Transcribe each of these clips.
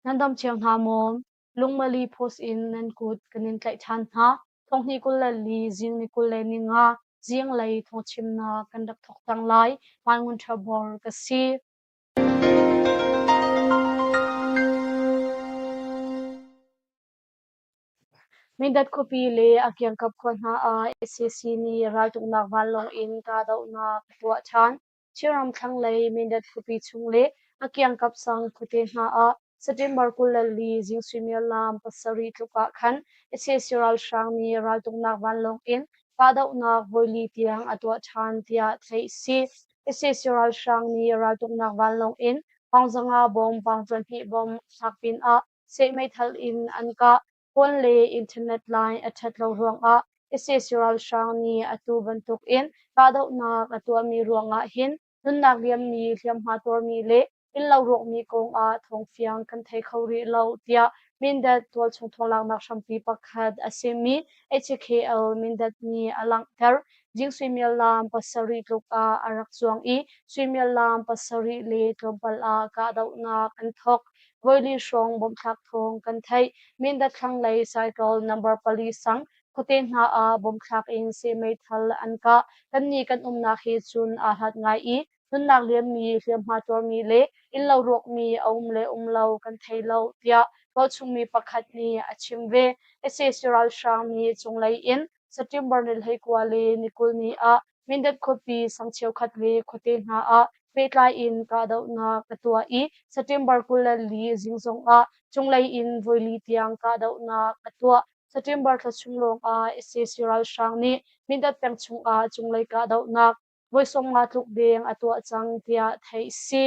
Nan dam cio hna maw? Lungmali post in nan kut kan in tlaih ṭhan hna. Thonghnih 24 zing ni 25 zinglei thawngchimnak kan rak thawk cang lai. Mai Ngun Ṭha Bor ka si. Mindat khuapi le a kiangkap khua hna ah sac nih raltuknak vanlawng in kahdohnak a tuah ṭhan. Chinram thlanglei Mindat khuapi chung le a kiangkap sang khuate hna ah September 24 zing suimilam 7 tluk ah khan sac ralhrang nih raltuknak vanlawng in kahdohnak voili tiang a tuah ṭhan tiah theih a si. Sac ralhrang nih raltuknak vanlawng in Pangzanga bom pangtuanhnih bom a thlak pinah seh meithal in an kah. Phone le internet line a ṭhat lo ruangah sac ralhrang nih atu bantukin kahdohnak a tuahmi ruangah hin nunnak liammi, hliamhma tuarmi le innlo rawkmi kongah thawngfiang kan thei kho rih lo tiah Mindat tualchung thawnglaknak hrampi pakhat a simi HKL Mindat nih a langhter. Jing suimilam 7 tluk ah a rak cuang i suimilam 7 le tlawmpal ah kahdohnak an thawk. Voili hrawng bomthlak thawng kan theih. Mindat thlanglei cycle number 4 sang khuate hna ah bomthlak in seh meithal an kah. Kannih kan umnak he cun aa hlat ngai i nunnak liammi, hliamhma tuarmi le innlo rawkmi a um le um lo kan thei lo tiah tualchungmi pakhat nih a chim ve. Sac ralhrang nih cunglei in September ni 29 le ni 20 ni ah Mindat khuapi sang cheukhat le khuate hna ah pehtlai in kahdohnak a tuah i September 24 zing zongah cunglei in voili tiang kahdohnak a tuah. September thla chung lawngah sac ralhrang nih Mindat peng chungah cunglei kahdohnak voi 50 tluk deng a tuah cang tiah theih a si.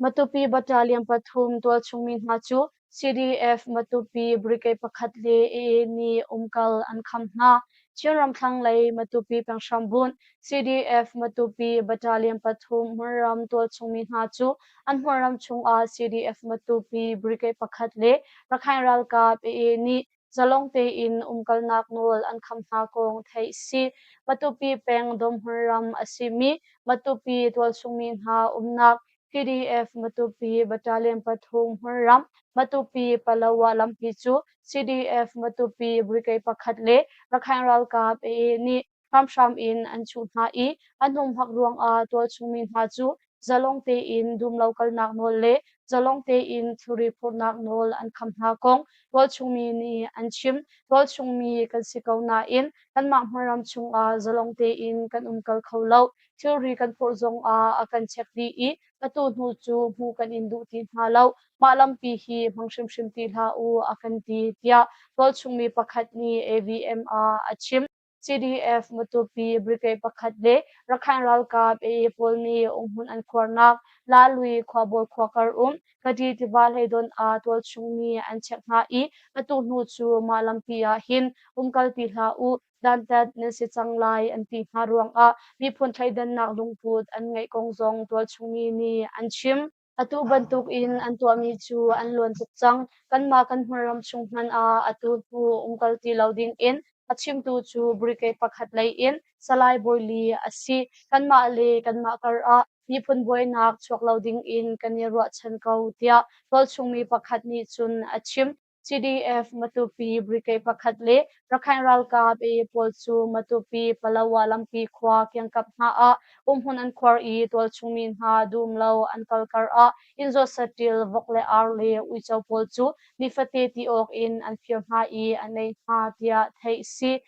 Matupi Battalion pathum tualchungmi hna cu CDF Matupi Brigade pakhat le AA nih umkal an kham hna. Chinram thlanglei Matupi penghrambun CDF Matupi Battalion pathum hmunram tualchungmi hna cu an hmunram chungah CDF Matupi Brigade pakhat le Rakhine ralkap AA nih zalong tein umkalnak nawl an kham hna kong theih a si. Matupi peng Dawhmun ram a simi Matupi tualchungmi hna umnak PDF Matupi Battalion pathum hmunram Matupi Palawa lampi cu CDF Matupi Brigade pakhat le Rakhine ralkap AA nih hramhram in an chuh hna i an humhak ruangah tualchungmi hna cu zalong tein dumlo kalnak nawl le zalong tein thilri phurhnak nawl an kham hna kong tualchungmi nih an chim. Tualchungmi kan si ko nain kanmah hmunram chungah zalong tein kan umkal kho lo. Thilri kan phurh zongah a kan check dih i atu hnu cu hmuh kan in duh ti hna lo. Mah lampi hi hmang hrimhrim ti hlah u a kan ti tiah tualchungmi pakhat nih AVM ah a chim. CDF Matupi Brigade pakhat le Rakhine ralkap AA pawl nih umhmun an khuarnak Lalui khuabawi khua kar um Kadi tiva hleidon ah tualchung mi an check hna i atu hnu cu mah lampi ah hin umkal ti hlah u dantat nan si cang lai an ti hna ruangah miphun thleidannak lungput an ngeih kong zong tualchung mi nih an chim. Atu bantukin an tuahmi cu an luan tuk cang. Kanmah kan hmunram chung hmanh ah atu hnu umkal ti lo dingin a chimtu cu brigade pakhat lei in Salai Bawi Li a si. Kanmah le kanmah kar ah miphun buainak chuak lo dingin kan i ruahchan ko, tiah tualchungmi pakhat nih cun a chim. CDF Matupi Brigade pakhat le Rakhine ralkap AA pawl cu Matupi Palawa lampi khua kiangkap hna ah umhmun an khuar i tualchungmi hna dum lo an kal kar ah innzuat saṭil vok le ar le uico pawl cu nifate ti awk in an fir hna i an ei hna tiah theih a si.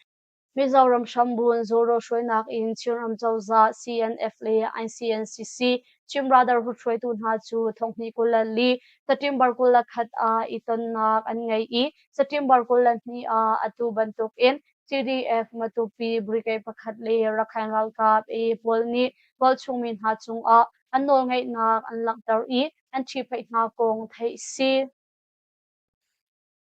Mizoram hrambun Zoro hruainak in Chinram cozah CNF le ICNCC Chin Brotherhood hruaitu hna cu thonghnih 24 September 21 ah i tonnak an ngei i September 22 ah atu bantukin CDF Matupi Brigade pakhat le Rakhine ralkap AA pawl nih tualchungmi hna cungah an nawlngeihnak an langhter i an ṭhihphaih hna kong theih a si.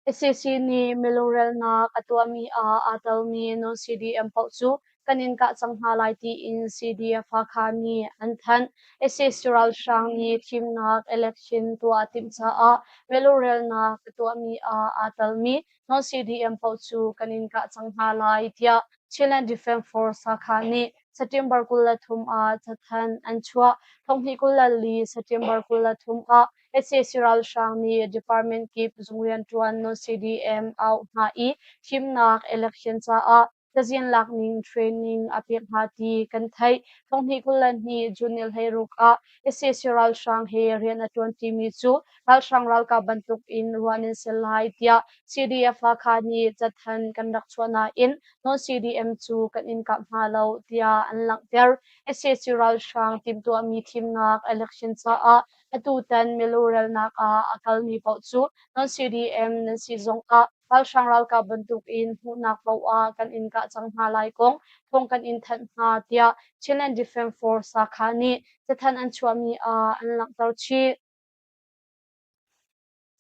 Sac nih milurelnak a tuahmi ah aa telmi non-CDM paoh cu kan in kah cang hna lai tiin CDF Hakha nih an thanh. Sac ralhrang nih thimnak election tuah a timh caah milurelnak a tuahmi ah aa telmi non-CDM paoh cu kan in kah cang hna lai tiah Chinland Defense Force Hakha nih September 23 ah cathanh an chuah. 2024 September 23 ah sac ralhrang nih department kip zung rianṭuan non-CDM a auh hna i thimnak election caah cazin lak ning training a pek hna ti kan theih. 2022 June ni 16 ah sac ralhrang he rian a ṭuanṭimi cu ralhrang ralkap bantuk in ruah nan si lai tiah CDF Hakha nih cathanh kan rak chuah nain non-CDM cu kan in kap hna lo tiah an langhter. Sac ralhrang timhtuahmi thimnak election caah atutan milurelnak ah a kalmi paoh cu non-CDM nan si zongah ralhrang ralkap bantukin hmuhnak paoh ah kan in kah cang hna lai kong thawng kan in thanh hna tiah Chinland Defence Force Sakha nih cathanh an chuahmi ah an langhter chih.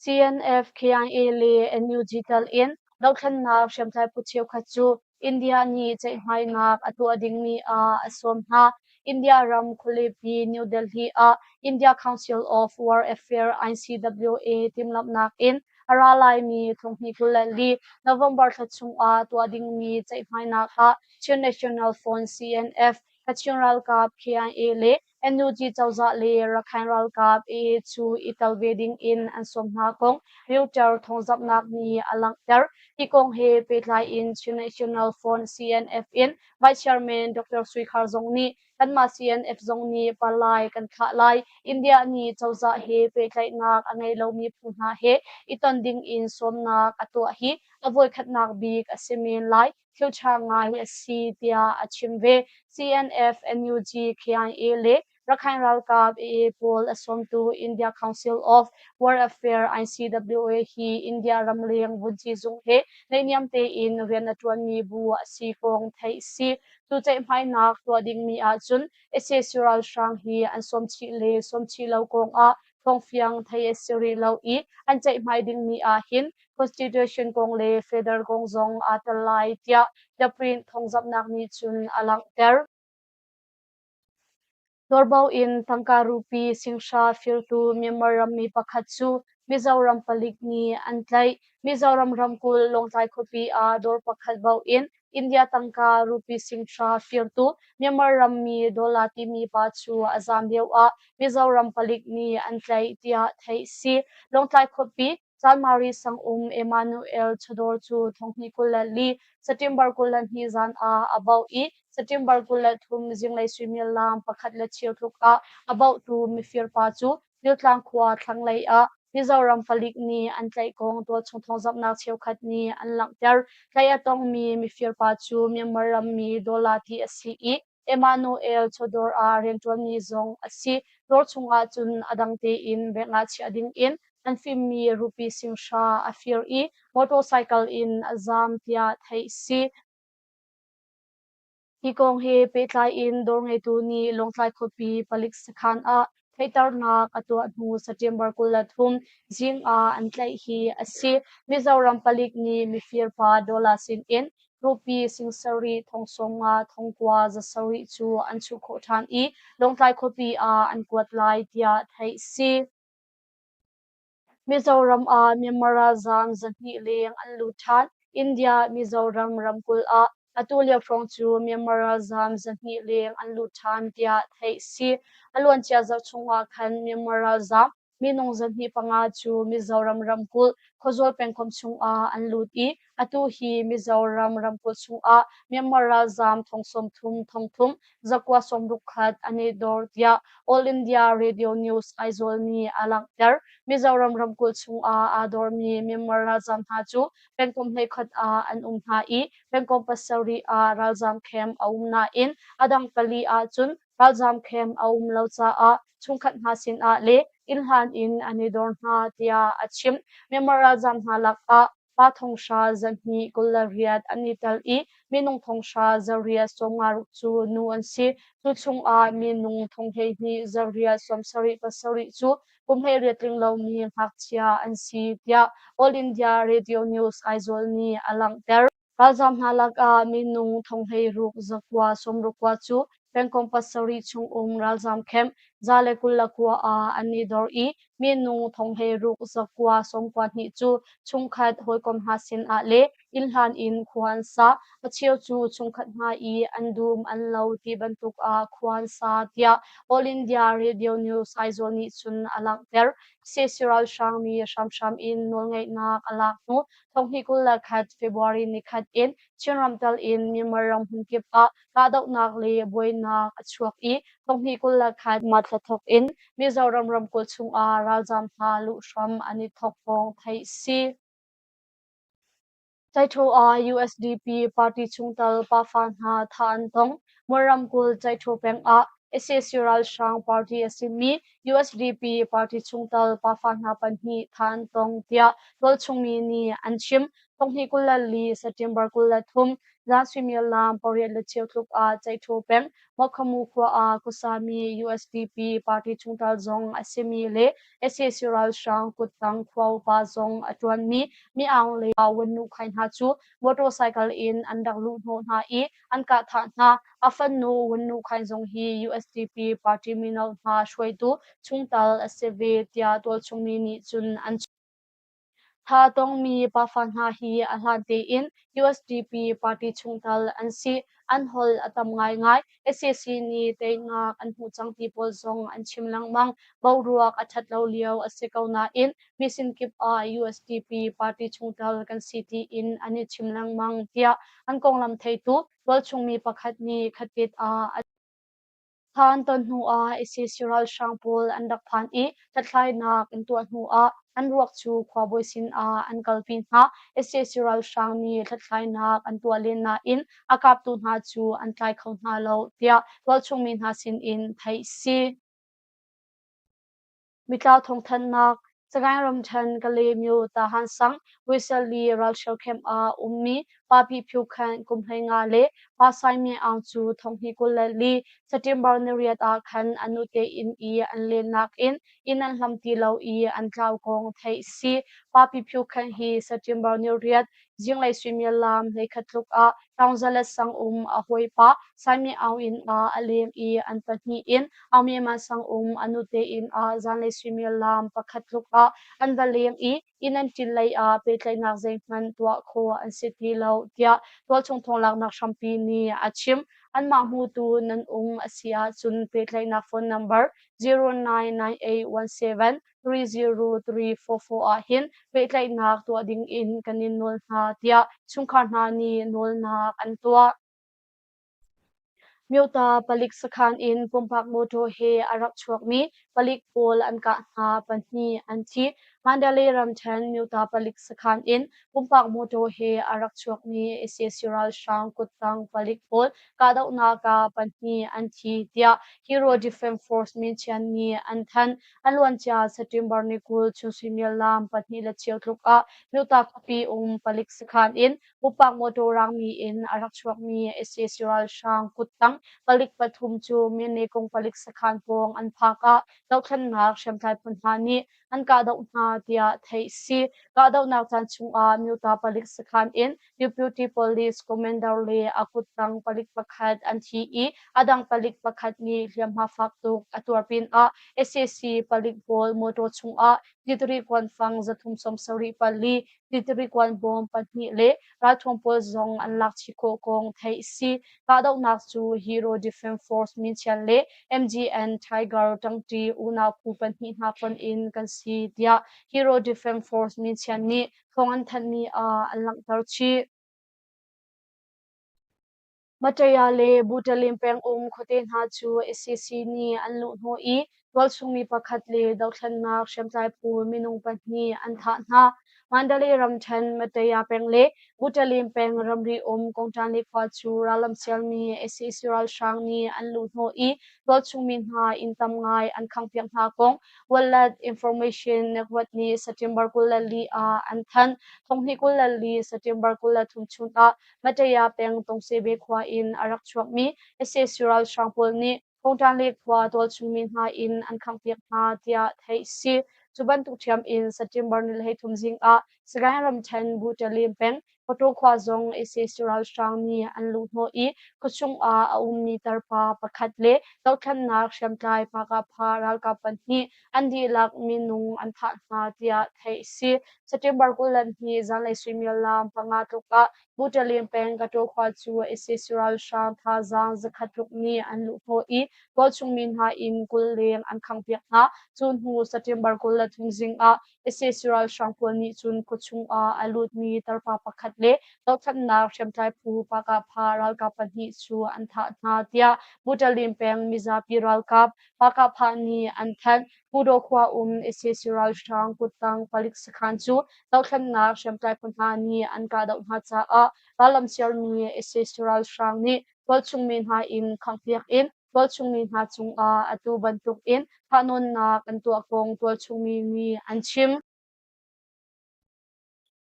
CNF, KIA le NUG tal in dothlennak hriamtlai phu cheukhat cu India nih ceihmainak a tuah dingmi ah a sawm hna. India ram khualipi New Delhi ah India Council of War Affairs ICWA timhlamhnak in a ra laimi 2024 November thla chungah tuah dingmi ceihmainak ah Chin National Front CNF, Kachin ralkap KIA le NUG cozah le Rakhine ralkap AA cu i tel ve ding in an sawm hna kong Reuters thawngzamhnak nih a langhter. Hi kong he pehtlai in Chin National Front CNF in Vice Chairman Dr. Sui Khar zong nih kanmah CNF zong nih palai kan thlah lai. India nih cozah he pehtlaihnak a ngei lomi phu hna he i ton ding in sawmnak a tuah hi a voikhatnak bik a si men lai. Thil ṭha ngai a si tiah a chim ve. CNF, NUG, KIA le Rakhine ralkap AA pawl a sawmtu India Council of War Affairs ICWA hi India ramleng vunci zung he naihniam tein rian a ṭuanmi bu a si kong theih a si. Cu ceihmainak tuah dingmi ahcun sac ralhrang hi an sawm chih le sawm chih lo kong ah thawngfiang theih a si rih lo i an ceihmai dingmi ahhin Constitution kong le federal kong zong aa tel lai tiah The Print thawngzamhnak nih cun a langhter. Dawrbo in tangka rupi singhra firtu Myanmar rammi pakhat cu Mizoram palik nih an tlaih. Mizoram ramkulh Lawngtlai khuapi ah dawr pakhat bauh in India tangka rupi singhra firtu Myanmar rammi Dawla timi pa cu a zaam lio ah Mizoram palik nih an tlaih tiah theih a si. Lawngtlai khuapi Chanmari sangum Emmanuel Chawdawr cu thonghnih 24 September 22 zan ah a bauh i September 23 zinglei suimilam pakhat le cheu tluk ah a bauhtu mifir pa cu Diltlang khua thlanglei ah Mizoram palik nih an tlaih kong tualchung thawngzamhnak cheukhat nih an langhter. Tlaih a tongmi mifir pa cu Myanmar rammi Dawla ti a si i Emmanuel chawdawr ah rianṭuanmi zong a si. Dawr chungah cun a dang tein bank ah chiah dingin an fimmi rupee 5,000 a fir i motorcycle in a zaam tiah theih a si. Hi kong he pehtlai in dawr ngeitu nih Lawngtlai khuapi palik sakhan ah theihternak a tuah hnu September 23 zing ah an tlaih hi a si. Mizoram palik nih mifir pa Dawla sin in rupee 7,000 90,000 9,700 cu an chuh khawh ṭhan i Lawngtlai khuapi ah an kuat lai tiah theih a si. Mizoram ah Myanmar ralzaam 200 leng an lut ṭhan. India Mizoram ramkulh ah atu lio hrawng cu Myanmar ralzaam 200 leng an lut ṭhan tiah theih a si. A luancia zarh chungah khan Myanmar ralzaam minung 205 cu Mizoram ramkulh Khawzawl pengkomh chungah an lut i atu hi Mizoram ramkulh chungah Myanmar ralzaam 30,000 3,961 an i dor tiah All India Radio News Aizawl nih a langhter. Mizoram ramkulh chungah aa dormi Myanmar ralzaam hna cu pengkomh 11 ah an um hna i pengkomh pasarih ah ralzaam camp a um nain a dang pali ahcun ralzaam camp a um lo caah chungkhat hna sinah le inn hlan in an i dor hna tiah a chim. Myanmar ralzaam hna lakah pa 8,000 228 an i tel i minung 8,856 cu nu an si. Cu chungah minung 12 877 cu kum 18 tling lomi ngakchia an si tiah All India Radio News Aizawl nih a langhter. Ralzaam hna lakah minung 16 969 cu pengkomh pasarih chungum ralzaam camp 129 ah an i dor i minung 16 992 cu chungkhat hawikom hna sinah le inn hlan in khua an sa. A cheu cu chungkhat hna i an dum an lo ti bantuk ah khua an sa tiah All India Radio News Aizawl nih cun a langhter. Sac ralhrang nih hramhram in nawlngeihnak a lak hnu 2021 February nikhat in Chinram tal in Myanmar ram hmunkip ah kahdohnak le buainak a chuak i 2021 March thla thawk in Mizoram ramkulh chungah ralzaam hna luh hram an i thawk kong theih a si. Caithaw ah USDP party chungtel pafa hna thah an tong. Mon ramkulh Caithaw peng ah sac ralhrang party a simi USDP party chungtel pafa hna pahnih thah an tong tiah tualchung mi nih an chim. 2024 September 23 zan suimilam 8:15 tluk ah Caithaw peng Mokhamu khua ah khuasami USDP party chungtel zong a simi le sac ralhrang kuttang khua upa zong a ṭuanmi Mi Aung le Win Nu Khai hna cu motorcycle in an rak luh hnawh hna i an kah thah hna. A fanu Win Nu Khai zong hi USDP party mino hna hruaitu chungtel a si ve tiah tualchung mi nih cun an chim. Tha tongmi pafa hna hi a hlan tein USDP party chungtel an si. An holh a tam ngaingai. Sac nih teinak an hmuh cang ti pawl zong an chim lengmang. Boruak a ṭhat lo lio a si ko nain mi sinkip ah USDP party chungtel kan si tiin an i chim lengmang tiah an konglam theitu tualchung mi pakhat nih khatit ah a Phan ton hnuah sac ralhrang pawl an rak phan i hlathlainak an tuah hnuah an ruak cu khuabawi sinah an kalpi hna. Sac ralhrang nih hlathlainak an tuah len nain a kaptu hna cu an tlai kho hna lo tiah tualchung mi hna sinin theih a si. Mitlau thawngthanhnak Sagaing ramṭhen Kalaymyo Tahan sang Wesley ralhrial camp ah ummi Pa Pi Phyu Khan kum 15 le Pa Sai Mye Aung cu 2024 September niriat ah khan a nute inn i an lennak in inn an hlam ti lo i an tlau kong theih a si. Pa Pi Phyu Khan hi September niriat zinglei suimilam 11 tluk ah Taungzalat sang um a hawipa Sai Mye Aung inn ah a leng i an pahnih in Aung sang um a nute inn ah zanlei suimilam 1 tluk ah an va leng i inn an ṭin lei ah pehtlaihnak zeihmanh tuah khawh an si ti lo tiah tualchung thawnglaknak hrampi nih a chim. Anmah hmutu nan um a si ahcun pehtlaihnak phone number 099817 30344 ah hin pehtlaihnak tuah ding in kan in nawl hna tiah chungkhar hna nih nawlnak an tuah. Myota palik sakhan in pumpak mawṭaw he a rak chuakmi palik pawl an kah hna, pahnih an thi. Mandalay ramṭhen Myota palik sakhan in pumpak mawṭaw he a rak chuakmi sac ralhrang kuttang palik pawl kahdohnak ah pahnih an thi tiah Hero Defense Force Minchian nih an thanh. A luancia September ni 20 chun suimilam 2:15 tluk ah Myota khuapi um palik sakhan in Pupak mawṭaw raangmi in a rak chuakmi sac ralhrang kuttang palik pathum cu Myone palik sakhan pawng an phak ah dohthlennak hriamtlai phu hna nih an kahdoh hna tiah theih a si. Kahdohnak caan chungah Myota palik sakhan in Deputy Police Commander le a kuttang palik pakhat an thi i a dang palik pakhat nih hliamhma fak tuk a tuar pinah sac palik pawl mawṭaw chungah titri kuanfang 374 titri kuanbawm pahnih le ralthuam pawl zong an lak chih khawh kong theih a si. Kahdohnak cu Hero Defense Force Minchian le MGN Tiger ṭangṭi unau phu pahnih hna fonh in kan si tiah Hero Defense Force Minchian nih thawng an thanhmi ah an langhter chih. Mataya le Butalim pengum khuate hna cu sac nih an luhhnawh i tualchungmi pakhat le dothlennak hriamtlai phu minung pahnih an thah hna. Mandalay ramṭhen Mataya peng le Butalim peng ramri um Kongṭanli khua cu rallam sialmi sac ralhrang nih an luhhnawh i tualchungmi hna inn tam ngai an khanghpiak hna kong Wallet Information Network nih September 24 ah an thanh. 2024 September 23 chun ah Mataya peng Tungsebe khua in a rak chuakmi sac ralhrang pawl nih Kongṭanle khua tualchungmi hna inn an khanghpiak hna tiah theih a si. Cu bantuk ṭhiam in September ni 13 zing ah Sagaing ramṭhen Butalim peng Pawtaw khua zong sac ralhrang nih an luhhnawh i khuachung ah a ummi tarpa pakhat le dohthlennak hriamtlai Pakapha ralkap pahnih an dihlak minung an thah hna tiah theih a si. September 22 zanlei suimilam 5 tluk ah Butalim peng Kataw khua cu sac ralhrang thazaang 100 tluk nih an luhhnawh i tualchung mi hna inn 20 leng an khanghpiak hna. Cu hnu September 23 zing ah sac ralhrang pawl nih cun khuachung ah a lutmi tarpa pakhat le dohthlennak hriamtlai phu Pakapha ralkap pahnih cu an thah hna tiah Butalim peng mizapi ralkap Pakapha nih an thanh. Pudaw khua um sac ralhrang kuttang palik sakhan cu dohthlennak hriamtlai phu hna nih an kahdoh hna caah rallam siarmi sac ralhrang nih tualchung mi hna inn khanghpiak in tualchungmi hna cungah atu bantukin thahnawnnak an tuah kong tualchungmi nih an chim.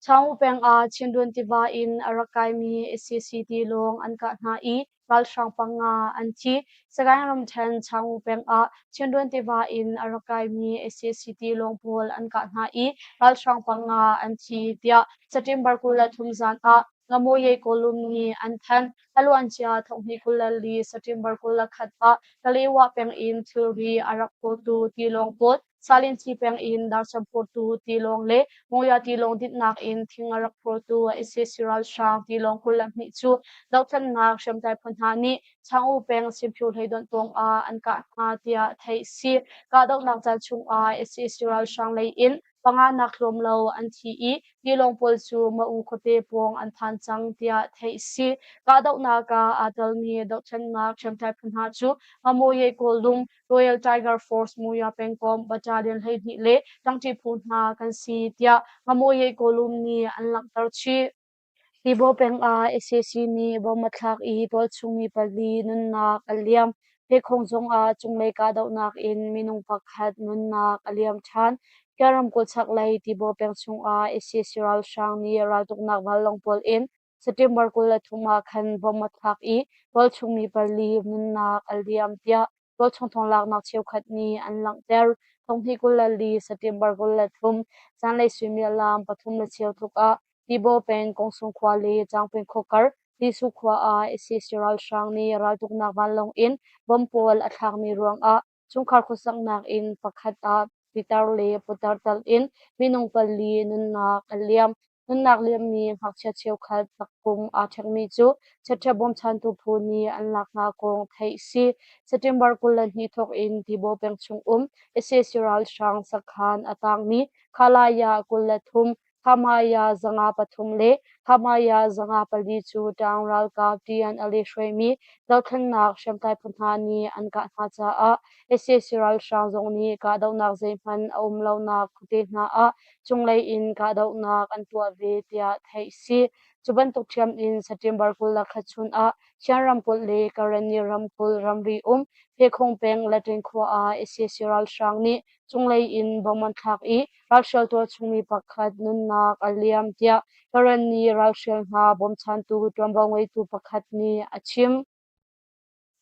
Chaung peng ah Chindwin tiva in a rak kaimi sac tilawng an kah hna i ralhrang panga an thi. Sagaing ramṭhen Chaung peng ah Chindwin tiva in a rak kaimi sac tilawng pawl an kah hna i ralhrang panga an thi tiah September 23 zan ah Ngamuye Kawlum nih an thanh. A luancia thonghnih 24 September 21 ah Kalewa peng in thilri a rak phurtu tilawng pawl Salinci peng in darcam phurtu tilawng le Mawya tilawng dinhnak in thing a rak phurtu sac ralhrang tilawng 22 cu dohthlennak hriamtlai phu hna nih Chang-U peng Simphiu hleidonh pawng ah an kah hna tiah theih a si. Kahdohnak caan chung ah sac ralhrang lei in panganak tlawm lo an thi i tilawng pawl cu Ma-U khuate pawng an phan cang tiah theih a si. Kahdohnak ah aa telmi dohthlennak hriamtlai phu hna cu Mamoye Kawlung, Royal Tiger Force Muya pengkomh Battalion 12 le ṭangṭi phu hna kan si tiah Mamoye Kawlum nih an langhter chih. Tibaw peng ah sac nih bom a thlak i tualchung mi pali nunnak a liam. Phekhong zung ah cunglei kahdohnak in minung pakhat nunnak a liam ṭhan. Kya ramkulh chaklei Tibaw peng chungah sac ralhrang nih raltuknak vanlawng pawl in September 23 ah khan bom a thlak i tualchung mi pali nunnak a liam tiah tualchung thawng cheukhat nih an langhter. Thonghnih 24 September 23 zanlei suimilam 3:15 tluk ah Tibaw peng Kawngsung khua le Cangpeng khua kar Tisu khua ah sac ralhrang nih raltuknak vanlawng in bomb pawl a thlakmi ruangah chungkhar khuasaknak inn pakhat ah pitar le putar tal in minung pali nunnak a liam. Nunnak liammi ngakchia cheukhat takpum aa ṭhekmi cu chiatṭha bawmchantu phu nih an lak hna kong theih a si. September 22 thawk in Tibaw peng chung um sac ralhrang sakhan a tangmi Khalaya 23 Khamaya 53 le Khamaya 54 cu ṭaang ralkap TNLA hruaimi dothlennak hriamtlai phu hna nih an kah hna caah sac ralhrang zong nih kahdohnak zeihmanh a um lonak khuate hna ah cunglei in kahdohnak an tuah ve tiah theih a si. Cu bantuk ṭhiam in September 23 chun ah Shan ramkulh le Karenni ramkulh ramri um Phekhong peng Latin khua ah sac ralhrang nih cunglei in bom an thlak i ralhrial tualchungmi pakhat nunnak a liam tiah Karenni ralhrial hna bawmchantu ṭuanvo ngeitu pakhat nih a chim.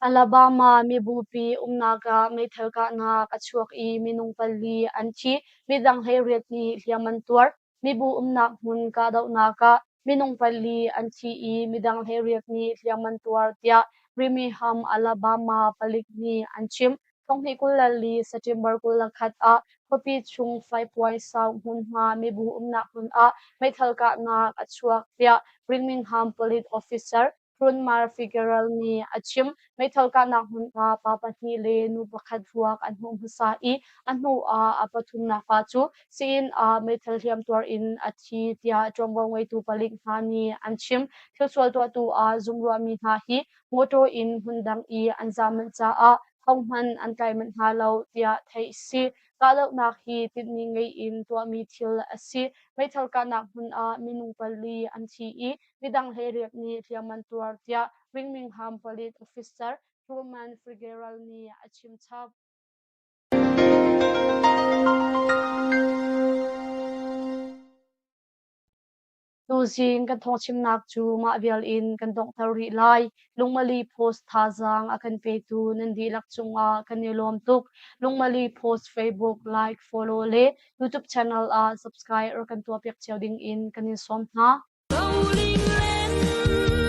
Alabama mibupi umnak ah meithal kahnak a chuak i minung pali an thi, midang 18 nih hliam an tuar. Mibu umnak hmun kahdohnak ah minung pali an thi i midang 18 nih hliam an tuar tiah Birmingham, Alabama palik nih an chim. Thonghnih 24 September 21 ah khuapi chung faipuai sau hmunhma mibu umnak hmun ah meithal kahnak a chuak tiah Birmingham Police Officer Runmar Figueroa nih a chim. Meithal kahnak hmun ah pa pahnih le nu pakhat ruak an hmuh hmasa i a hnu ah a pathumnak pa cu sii-inn ah meithal hliamtuar in a thi tiah ṭuanvo ngeitu palik hna nih an chim. Thilsual tuahtu ah zumruahmi hna hi mawṭaw in hmundang i an zaam manh caah hohmanh an tlai manh hna lo tiah theih a si. Kahdohnak hi tinhmi ngei in tuahmi thil a si. Meithal kahnak hmun ah minung pali an thi i midang 18 nih hliam an tuar tiah Birmingham Police Officer Truman Figueroa nih a chim chap. Tuzing kan thawngchimnak cu mah vial in kan donghter rih lai. Lungmali Post thazaang a kan petu nan dihlak cungah kan i lawm tuk. Lungmali Post Facebook like, follow le YouTube channel ah subscribe or kan tuahpiak cio ding in kan in sawm hna. Rolling land.